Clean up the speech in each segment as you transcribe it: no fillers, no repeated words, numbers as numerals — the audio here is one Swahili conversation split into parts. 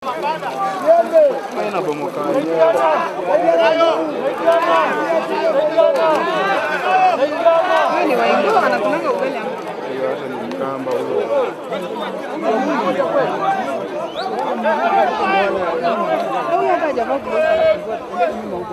Huyu ni waingo anakunanga uwele hapo. Hiyo hata ni mkamba huyo. Huyu hata hajavaa gloves anafungua.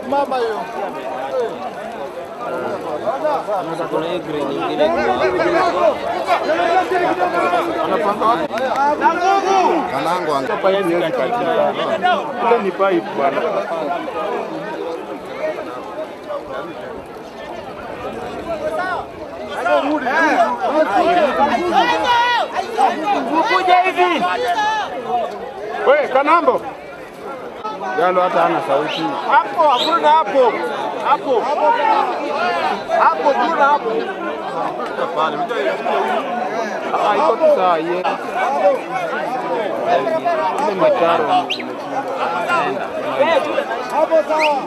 Mama hiyo. Kuna hii green nyingine. Kanango ile ni pipe bwana. Ukuja hivi. Wewe Kanambo. Galo hata hana sauti. Hapo hakuna hapo. Hapo. Hapo kuna hapo. Pale ah iko tu sawa yeye. Ile mitaro hapo sawa.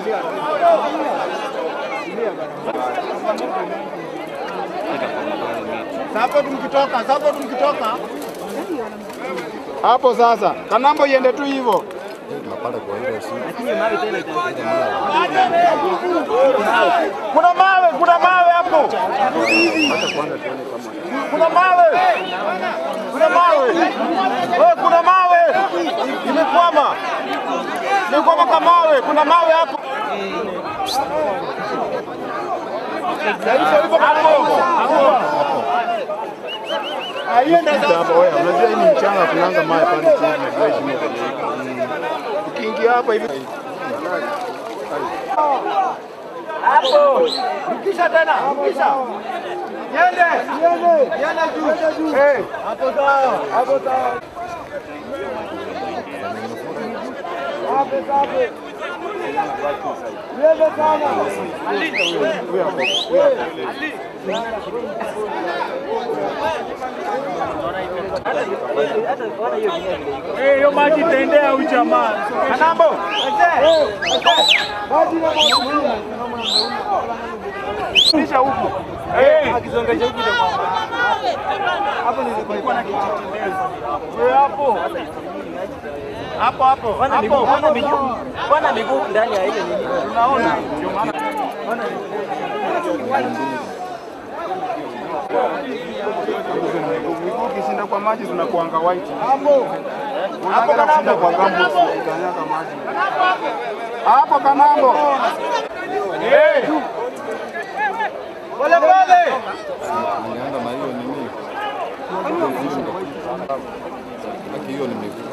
Hapo tumkitoka, hapo tumkitoka. Hapo sasa. Kanambo iende tu hivyo. Kuna mawe, kuna mawe hapo. Kuna mawe. Kuna mawe. Wewe kuna mawe. Imekwama. Imekwama kwa mawe, kuna mawe hapo. Hapo wewe unajua hii ni mchanga kunanga mawe pale chini na dredge imepeleka. Ukiingia hapa hivi hapo. Rukisha tena, rukisha. Yende. Yende juu. Eh, hapo sawa, hapo sawa. Hapo sawa. Yende sana. Eh, hiyo maji tendea huyu jamaa. Kanambo. Maji na kisha huko. Eh, akizongesha huko hapo nilikuwa na kijitendezi. Wewe hapo. Hapo hapo. Hapo. Bwana miguu ndani ya ile nini. Tunaona. Ndio maana miguu ukishinda kwa maji tunakuanga white. Hapo. Hapo Kanambo kwa gambo utanyaka maji. Hapo Kanambo. Eh. Pole pole. Ningeenda na hiyo nini? Lakini hiyo ni miguu.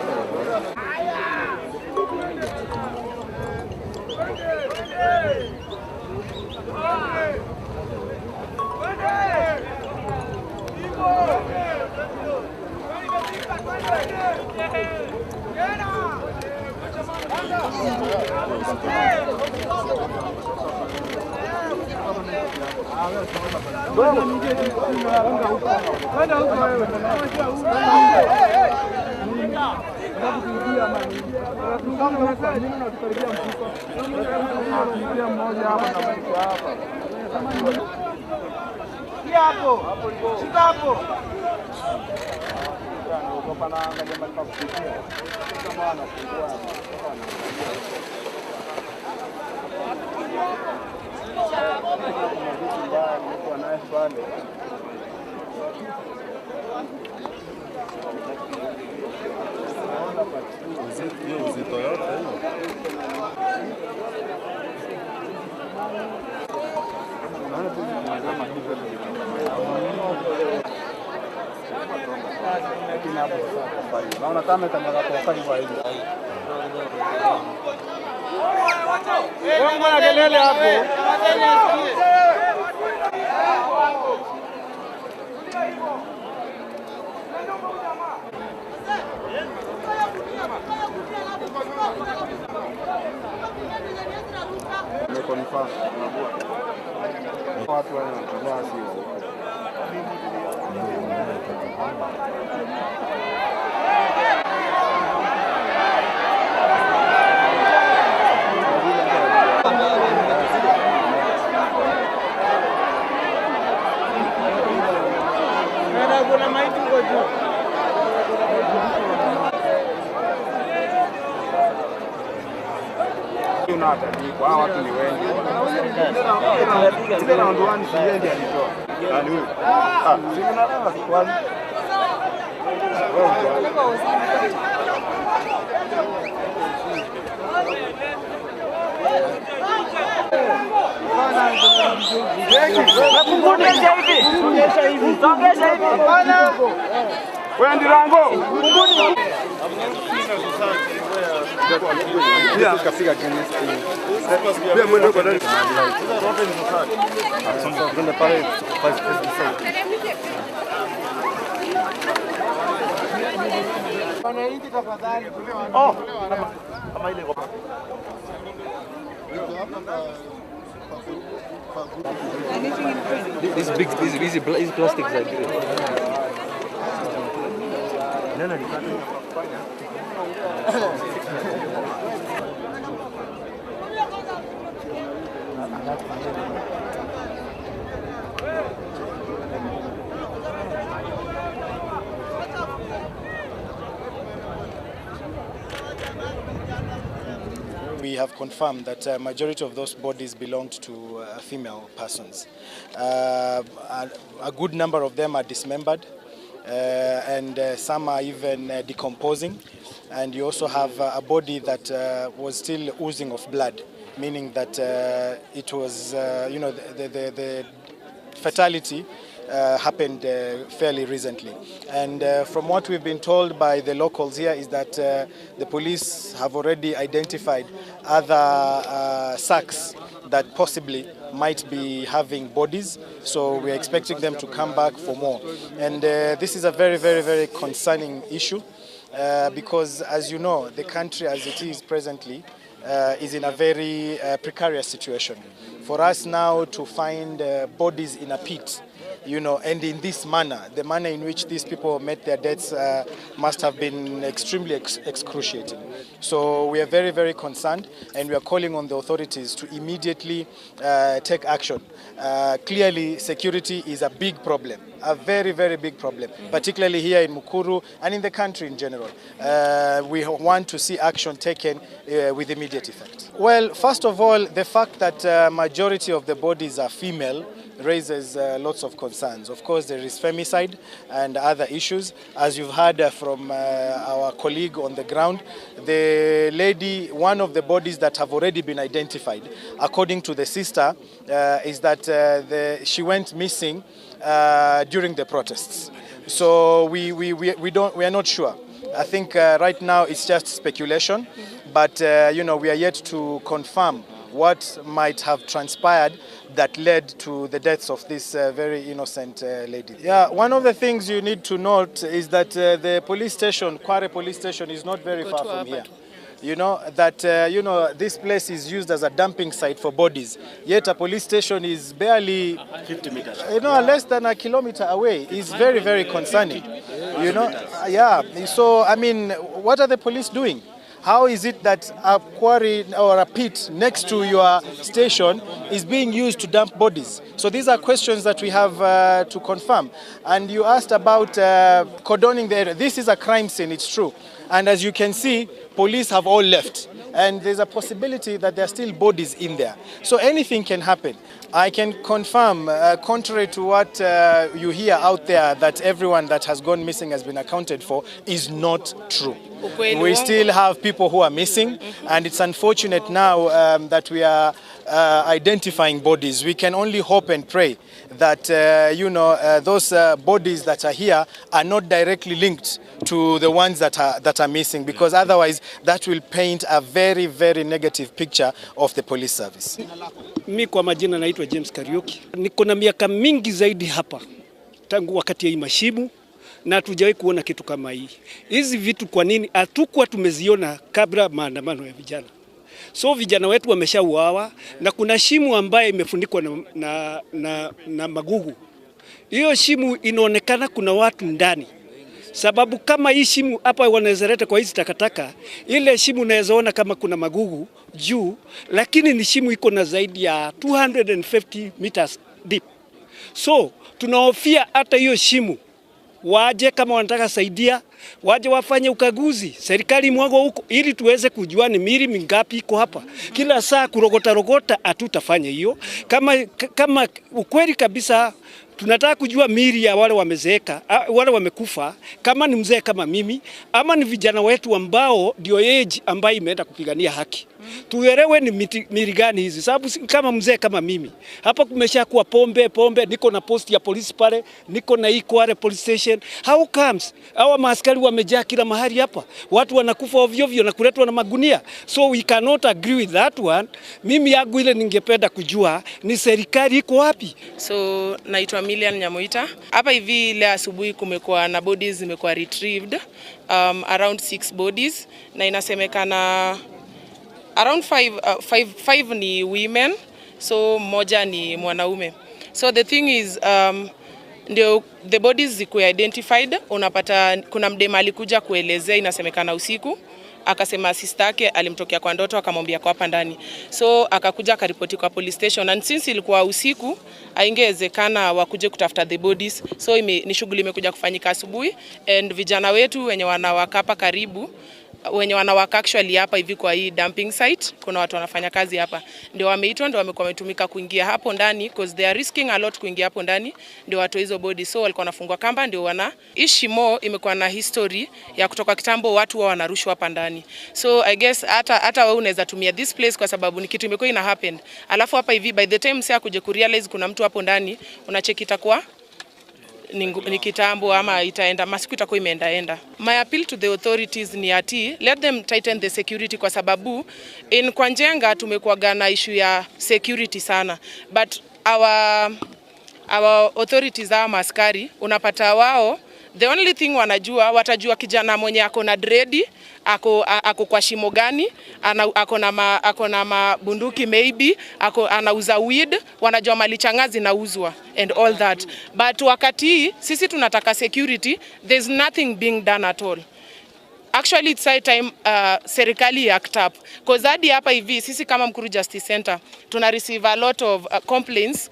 Hapo. Shika hapo. Hiyo uzito yote hiyo. Watu wanatembea sio. Kuna maiti huko juu. Unatandikwa, hawa watu ni wengi. Ile round 1 si yeye ndiye alitoa. Nani huyu? Ah, si kuna kwanza. Wewe Ndirango. These big, these plastics are great. We have confirmed that a majority of those bodies belonged to female persons. A good number of them are dismembered, and some are even decomposing. And you also have a body that was still oozing of blood, meaning that it was, you know, the fatality happened fairly recently. And from what we've been told by the locals here is that the police have already identified other sacks that possibly might be having bodies, so we're expecting them to come back for more. And this is a very, very, very concerning issue because, as you know, the country as it is presently is in a very precarious situation. For us now to find bodies in a pit, you know, and in this manner, the manner in which these people met their deaths must have been extremely excruciating. So we are very, very concerned, and we are calling on the authorities to immediately take action. Clearly, security is a big problem, a very, very big problem, particularly here in Mukuru and in the country in general. We want to see action taken with immediate effect. Well, first of all, the fact that majority of the bodies are female raises lots of concerns. Of course, there is femicide and other issues. As you've heard from our colleague on the ground, the lady, one of the bodies that have already been identified, according to the sister, is that she went missing during the protests. So we are not sure. I think right now it's just speculation, but you know, we are yet to confirm what might have transpired that led to the deaths of this very innocent lady. Yeah, one of the things you need to note is that the police station, Kware Police Station, is not very far from here. You know, that, you know, this place is used as a dumping site for bodies. Yet a police station is barely 50 meters. You know, less than a kilometer away. It's very, very concerning. You know, yeah. So, I mean, what are the police doing? How is it that a quarry or a pit next to your station is being used to dump bodies? So these are questions that we have to confirm. And you asked about cordoning the area. This is a crime scene, it's true. And as you can see, police have all left. And there's a possibility that there are still bodies in there. So anything can happen. I can confirm, contrary to what you hear out there, that everyone that has gone missing has been accounted for, is not true. We still have people who are missing, and it's unfortunate now that we are identifying bodies. We can only hope and pray that you know, those bodies that are here are not directly linked to the ones that are missing, because otherwise that will paint a very, very negative picture of the police service. Mi kwa majina naitwa James Kariuki. Niko na miaka mingi zaidi hapa tangu wakati ya mashimu na hatujawahi kuona kitu kama hii. Hizi vitu kwa nini hatukuwa tumeziona kabla maandamano ya vijana? So vijana wetu wameshauawa na kuna shimu ambaye imefunikwa na magugu. Hiyo shimu inaonekana kuna watu ndani. Sababu kama hii shimu hapa wanaweza leta kwa hizi takataka, ile shimu unaweza ona kama kuna magugu juu, lakini ni shimu iko na zaidi ya 250 meters deep. So tunahofia hata hiyo shimu waje kama wanataka saidia, waje wafanye ukaguzi, serikali mwago huko ili tuweze kujua ni mili mingapi iko hapa. Kila saa kurogota rogota hatutafanya hiyo. Kama ukweli kabisa tunataka kujua mili ya wale wamezeeka, wale wamekufa, kama ni mzee kama mimi ama ni vijana wetu ambao ndio age ambayo imeenda kupigania haki. Tuelewe ni mili gani hizi, sababu kama mzee kama mimi hapa kumeshakuwa pombe, niko na post ya polisi pale, niko na Kware police station. How comes hawa maaskari wamejaa kila mahali hapa, watu wanakufa ovyo ovyo na kuletwa na magunia? So we cannot agree with that one. Mimi yangu ile ningependa kujua ni serikali iko wapi. So naitwa Milian Nyamuita. Hapa hivi leo asubuhi kumekuwa na bodies zimekuwa retrieved, around 6 bodies, na inasemekana around 5 ni women, so mmoja ni mwanaume. So the thing is, ndio the bodies zikuwa identified, unapata kuna mdema alikuja kuelezea, inasemekana usiku akasema sister yake alimtokea kwa ndoto akamwambia kwa hapa ndani. So akakuja akaripoti kwa police station, and since ilikuwa usiku haingewezekana wakuje kutafuta the bodies. So ni shughuli imekuja kufanyika asubuhi, and vijana wetu wenye wanawaka hapa karibu, wenye wanawaka actually hapa hivi kwa hii dumping site, kuna watu wanafanya kazi hapa, ndio wameitwa, ndio wamekuwa wametumika kuingia hapo ndani, because they are risking a lot kuingia hapo ndani ndio watu hizo body. So walikuwa wanafungwa kamba ndio wana ishimo. Imekuwa na history ya kutoka kitambo watu wao wanarushwa hapa ndani. So I guess hata wewe unaweza tumia this place kwa sababu ni kitu imekuwa ina happen. Alafu hapa hivi by the time msee akuje kurealize kuna mtu hapo ndani, unacheki itakuwa ni kitambo ama itaenda masiku itakuwa imeendaenda. My appeal to the authorities ni ati let them tighten the security, kwa sababu in Kwa Njenga tumekuwa na issue ya security sana, but our authorities, our maskari, unapata wao the only thing wanajua, watajua kijana mwenye ako na dread, ako kwa shimo gani, ako na mabunduki maybe, ako anauza weed, wanajua mali changa zinauzwa and all that. But wakati sisi tunataka security, there's nothing being done at all. Actually it's high time serikali act up, cause hadi hapa hivi sisi kama Mkuru Justice Center tuna receive a lot of complaints,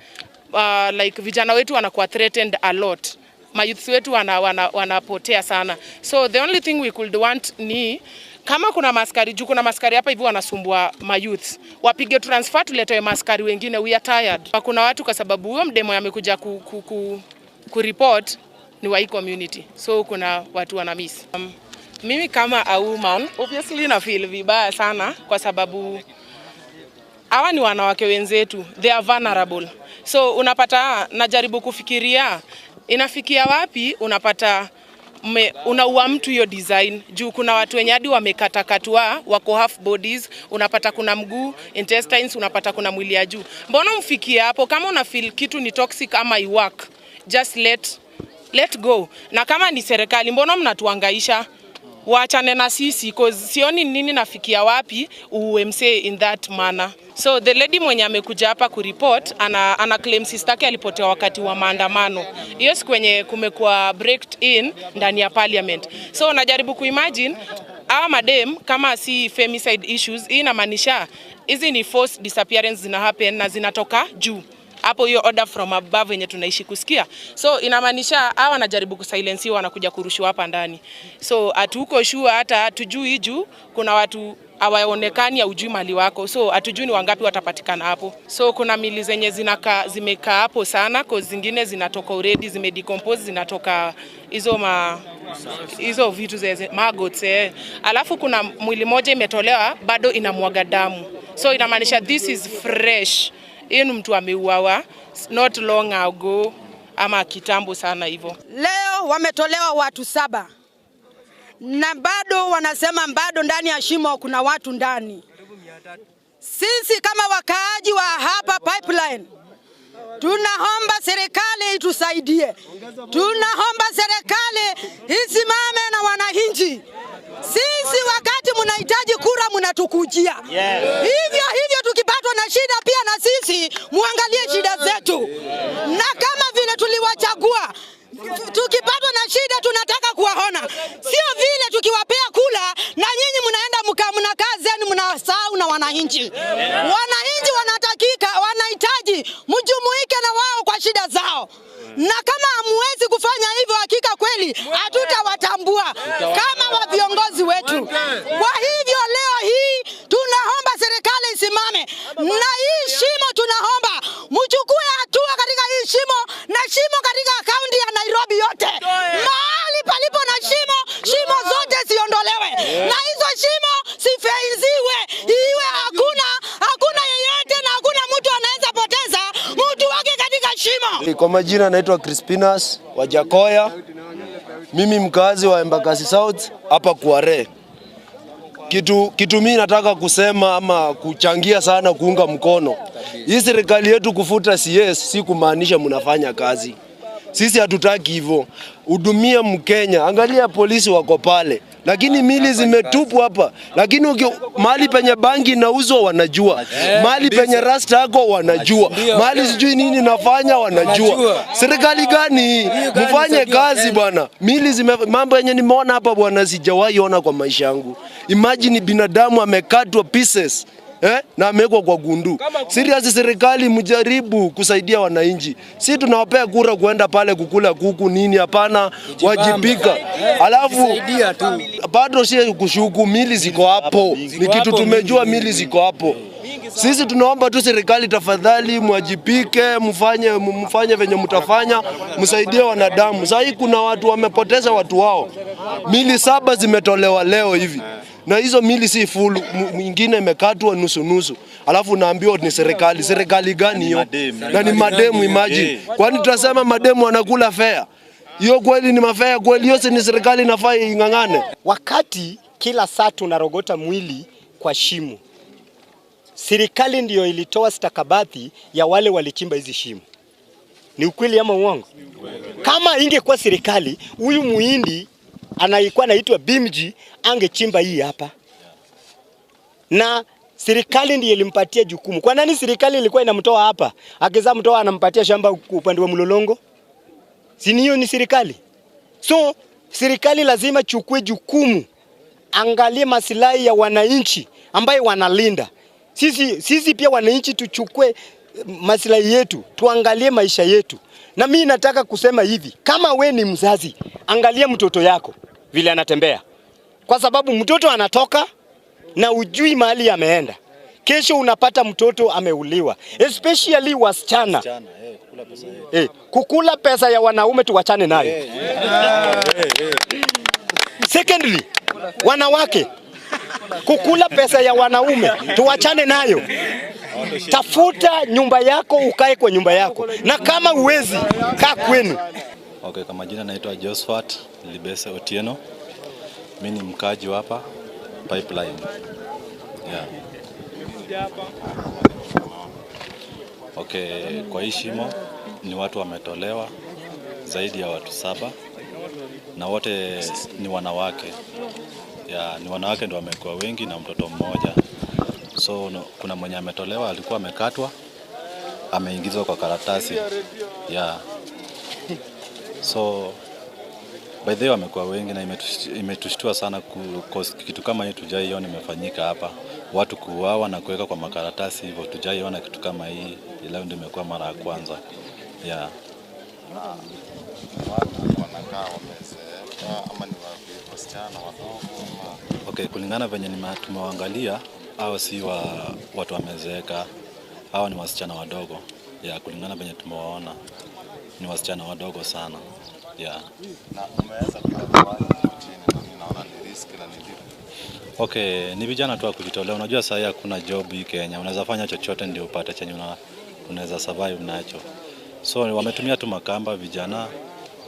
like vijana wetu wanakuwa threatened a lot, mayouth wetu wanapotea sana. So the only thing we could want ni kama kuna maskari, juu kuna maskari hapa hivi wanasumbua mayouth, wapige transfer tuletewe maskari wengine, we are tired. Kuna watu kwa sababu huyo mdemo amekuja ku report ni wa community, so kuna watu wana miss. Mimi kama a woman obviously na feel vibaya sana kwa sababu hawa ni wanawake wenzetu, they are vulnerable. So unapata najaribu kufikiria inafikia wapi, unapata unaua mtu hiyo design, juu kuna watu wenye hadi wamekatakatwa wako half bodies, unapata kuna mguu, intestines, unapata kuna mwili ya juu. Mbona mfikie hapo? Kama una feel kitu ni toxic ama i work, just let go. Na kama ni serikali, mbona mnatuangaisha? Waachane na sisi, cause sioni nini nafikia wapi UMC in that manner. So the lady mwenye amekuja hapa kureport ana claim sister yake alipotea wakati wa maandamano. Hiyo siku kwenye kumekuwa breaked in ndani ya parliament. So najaribu kuimagine hawa madem kama si femicide issues, hii inamaanisha hizi ni forced disappearance zina happen na zinatoka juu. Hapo hiyo order from above yenye tunaishi kusikia. So inamaanisha hawa wanajaribu kusilensiwa, wanakuja kurushwa hapa ndani. So hatuko sure, hata hatujui juu kuna watu hawaonekani, haujui mali wako. So hatujui ni wangapi watapatikana hapo. So kuna mili zenye zimekaa hapo sana, cause zingine zinatoka already zimedecompose, zinatoka hizo vitu zeze maggots. Alafu kuna mwili moja imetolewa bado inamwaga damu. So inamaanisha this is fresh. Yeye ni mtu ameuawa not long ago ama kitambo sana hivyo. Leo wametolewa watu 7. na bado wanasema bado ndani ya shimo kuna watu ndani. Sisi kama wakaaji wa hapa Pipeline tunaomba serikali itusaidie. Tunaomba serikali isimame na wananchi. Sisi wakati mnahitaji kura mnatukujia. Hivyo hivyo tukipatwa na shida pia na sisi muangalie shida zetu. Na kama vile tuliwachagua, tukipatwa na shida tunataka kuwaona. Sio vile tukiwapea kula na nyinyi mnaenda mnakaa zenu mnasahau na wananchi. Wananchi wanatakika, wanahitaji mjumuike na wao kwa shida zao. Na kama hamuwezi kufanya hivyo, hakika kweli hatutawatambua kama wa viongozi wetu. Kwa hivyo leo hii tunaomba serikali isimame na hii shimo, tunaomba mchukue hatua katika hii shimo na shimo katika kaunti ya Nairobi yote. Mahali palipo na shimo, shimo zote ziondolewe na hizo shimo sifeiziwe, iwe hakuna yeyote na hakuna mtu anaweza poteza mtu wake katika shimo. Kwa majina naitwa Crispinas Wajakoya. Mimi mkazi wa Embakasi South hapa Kware. Kitu mimi nataka kusema ama kuchangia sana kuunga mkono hii serikali yetu kufuta CS si kumaanisha mnafanya kazi. Sisi hatutaki hivyo. Hudumia Mkenya. Angalia polisi wako pale, lakini mili zimetupwa hapa. Lakini mahali penye bangi inauzwa wanajua, mahali penye rasta yako wanajua, mahali sijui nini nafanya wanajua. Serikali gani? Mfanye kazi bwana. Mili zime, mambo yenye nimeona hapa bwana sijawahi ona kwa maisha yangu. Imagine binadamu amekatwa pieces. Na amewekwa kwa gundu. Serious, serikali mjaribu kusaidia wananchi. Si tunawapea kura kuenda pale kukula kuku nini, hapana, wajibika. Alafu bado si kushuku, mili ziko hapo. Ni kitu tumejua mili ziko hapo. Sisi tunaomba tu serikali tafadhali mwajibike, mfanye venye mtafanya, msaidie wanadamu. Sasa kuna watu wamepoteza watu wao. Mili 7 zimetolewa leo hivi. Na hizo mili si full, mwingine imekatwa nusu nusu. Alafu naambiwa ni serikali. Serikali gani hiyo? Na ni mademu, imagine. Kwani tutasema mademu wanakula fare? Hiyo kweli ni mafea kweli? Hiyo ni serikali inafaa ingangane. Wakati kila saa tunarogota mwili kwa shimo, serikali ndiyo ilitoa stakabadhi ya wale walichimba hizi shimo. Ni ukweli ama uongo? Kama ingekuwa serikali, huyu muhindi anaikuwa anaitwa Bimji angechimba hii hapa. Na serikali ndiye ilimpatia jukumu. Kwa nani serikali ilikuwa inamtoa hapa? Akiza mtoa anampatia shamba upande wa Mlolongo. Si hiyo ni serikali? So serikali lazima chukue jukumu, angalie masilahi ya wananchi ambaye wanalinda. Sisi pia wananchi tuchukue masilahi yetu, tuangalie maisha yetu. Na mimi nataka kusema hivi, kama we ni mzazi, angalia mtoto yako vile anatembea. Kwa sababu mtoto anatoka na ujui mahali ameenda. Kesho unapata mtoto ameuliwa, especially wasichana. Kukula pesa ya wanaume tuwachane nayo. Secondly, wanawake kukula pesa ya wanaume tuwachane nayo. Tafuta nyumba yako, ukae kwa nyumba yako, na kama uwezi kaa kwenu. Okay, kwa majina naitwa Josephat Libese Otieno. Mimi ni mkaaji hapa Pipeline. Yeah. Okay, kwa hii shimo ni watu wametolewa zaidi ya watu 7 na wote ni wanawake. Yeah, ni wanawake ndio wamekuwa wengi na mtoto mmoja. So no, kuna mwenye ametolewa alikuwa amekatwa, ameingizwa kwa karatasi. Yeah. So by the way wamekuwa wengi na imetushtua sana kitu kama hii tujaiona imefanyika hapa. Watu kuuawa na kuweka kwa makaratasi hivyo, tujaiona kitu kama hii. Leo ndio imekuwa mara ya kwanza. Yeah. Watu wanakaa wamezeeka ama ni wasichana wadogo ama? Okay, kulingana venye tumewaangalia, hao si watu wamezeeka, hao ni wasichana wadogo. Yeah, kulingana venye tumewaona ni wasichana wadogo sana. Yeah. Na umeweza kutoa chini na ninaona ni risk na ni deep. Okay, ni vijana tu wa kujitolea. Unajua sasa hakuna job hii Kenya. Unaweza fanya chochote ndio upate chenye unaweza survive nacho. So wametumia tu makamba vijana,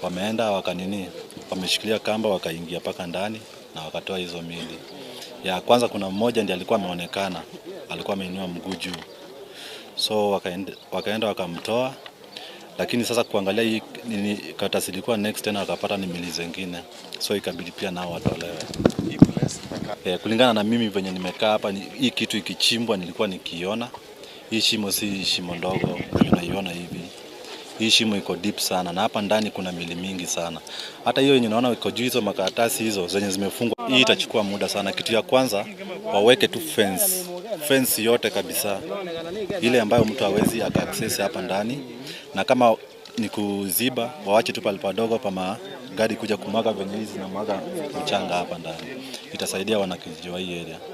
wameenda wakanini, wameshikilia kamba wakaingia paka ndani, na wakatoa hizo mili. Ya kwanza kuna mmoja ndiye alikuwa ameonekana, alikuwa ameinua mguu juu. So wakaenda wakamtoa, lakini sasa kuangalia hii nini karatasi ilikuwa next tena wakapata ni mili zingine. So ikabidi pia nao watolewe. Kulingana na mimi venye nimekaa hapa, hii kitu ikichimbwa nilikuwa nikiona. Hii shimo si shimo ndogo, unaiona hivi. Hii shimo iko deep sana na hapa ndani kuna mili mingi sana. Hata hiyo yenye naona iko juu, hizo makaratasi hizo zenye zimefungwa, hii itachukua muda sana. Kitu ya kwanza waweke tu fence yote kabisa, ile ambayo mtu hawezi aka-access hapa ndani, na kama ni kuziba waache tu pale padogo pa magari kuja kumwaga venye hizi na mwaga mchanga hapa ndani. Itasaidia wanakijiji wa hii area.